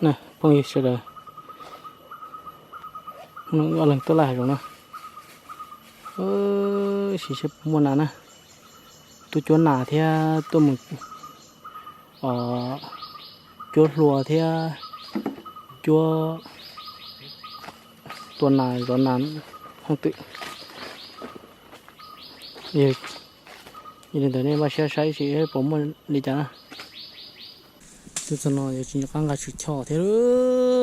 Phooj ywg sawv daws, ob leeg tuaj laij hav zoov na, sim seb puas muaj nas na. Tuaj cuab nas thiab tuaj mus cuab hlua thiab cuab tua nas zov nas hooj twm. Yog li ntawd nej npaj siab saib ib sim puas muaj li cas na. Tuaj txog no yuav tsis nco qab nqa tshwm choj thiab,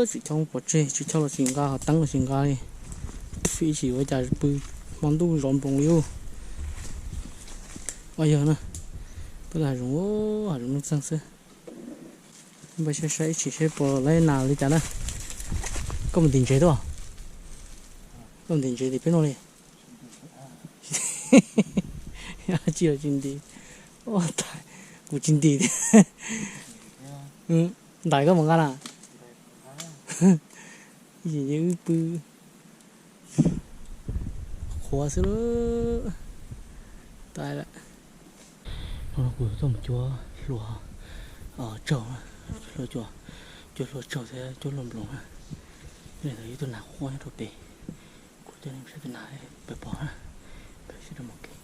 tshwm choj pov tseg, tshwm choj los tsis nqa, teeb los tsis nqa li. Fij ib sim ua cas pw hmo ntuj zov nploos li ub. Yog na, tuaj hav zoov, hav zoov nuj txeeg xwb. Npaj siab saib ib sim seb puas laib nas li cas na. Koj mus ntim ntsev tuaj. Koj mus ntim ntsev tim peb no li. Tsis yog tsis ntim. Kuv tsis ntim thiab. Ntais koj mus nqa na. Wb pw qhuav xwb lawm. Tas lawm. Hnub no kuv tuaj mus cuab hlua tsaug, cuab hlua tsaug thiab cuab hlua nploos na. Ntawd ib tug nas quaj nyob rau pem, kuv coj nej saib tus nas pem pom na, pem sib rau mus kev.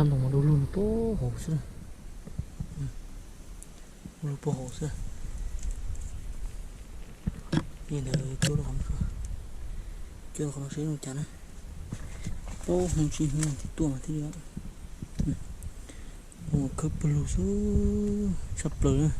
Ntoo mas du lug puag hauv xwb. Du lug puag hauv xwb. Ntawd cuab rau qhov, cuab rau qhov no seb zoo cas na. Paub hmoo tsis hmoo thiaj tuaj mas thiaj li. Ua khawb pawg lug xwb, tshaj plaws na.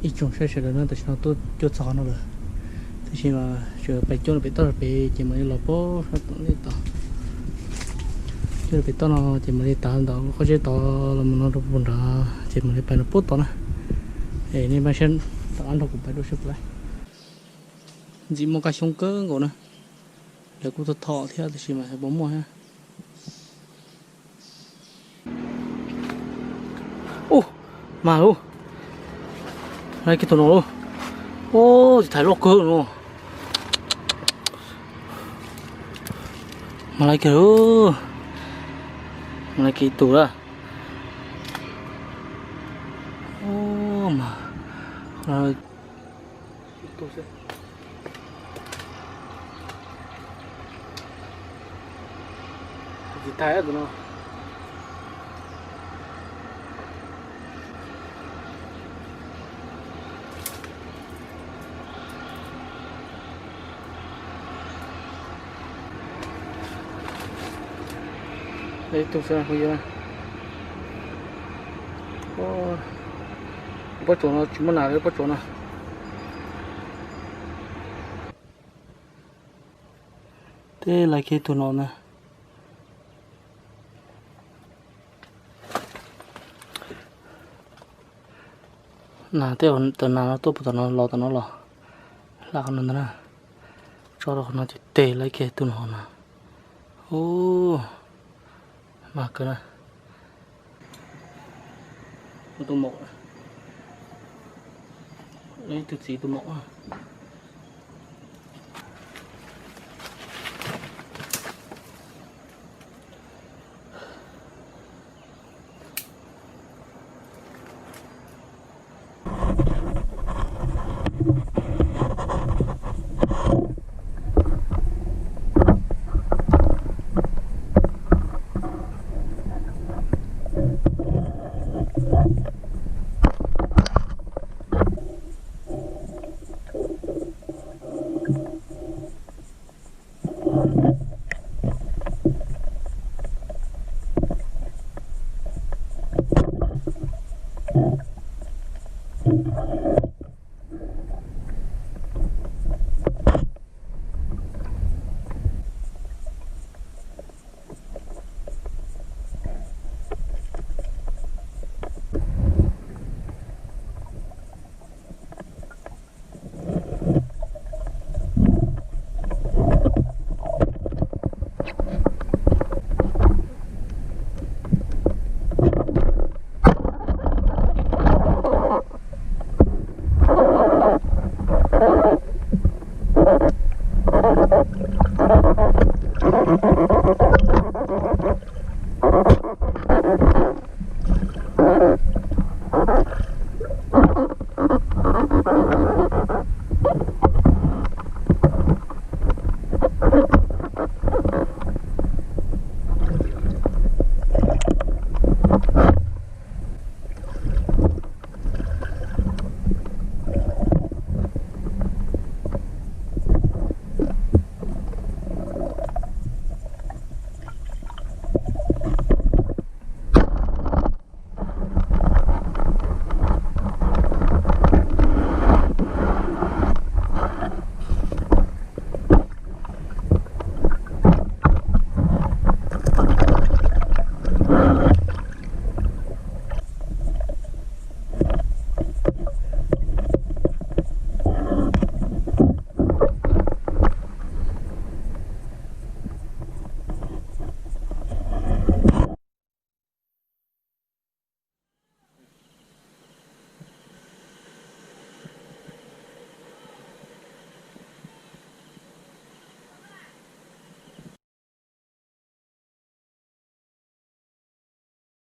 Ib tsoom saib sawv daws na, tam sim no tuaj cuab txog qhov no lawm, tab sis mas sawv daws pais cuab rau pem toj rau pem ces mam li los pab sab tom nej tod. Cuab rau pem toj no ces mam li tav ntawm qhov tsheb tod los mus no rau puag nrad ces mam li pais no pub tod na. Es nej pab saib tom qab nrog kuv pais dua seb puas laib. Ntxim muaj kab xyoob kawg nkaus na. Lawv kuj tau thom thiab tab sis mas xyov puas muaj thiab. Ub, mag lub, laiv kiag tus no lub. Ub, tsis thaiv loj kawg no. Mag laiv kiag lub, mag laiv kiag ib tug lawm. Ub, mag, ib tug xwb. Tsis thaiv tus no. Ib tug xwb na, pob tsuas no tsis muaj nas li pob tsuas no. Tej laiv kiag tus no na. Nas tej, tawm nas no tuaj puag tom no los, tom no los, hla qhov no ntag na. Tso rau qhov no ces tes laib kiag tus no na. Ub, mag kawg na. Tus maum, tus txiv tus maum.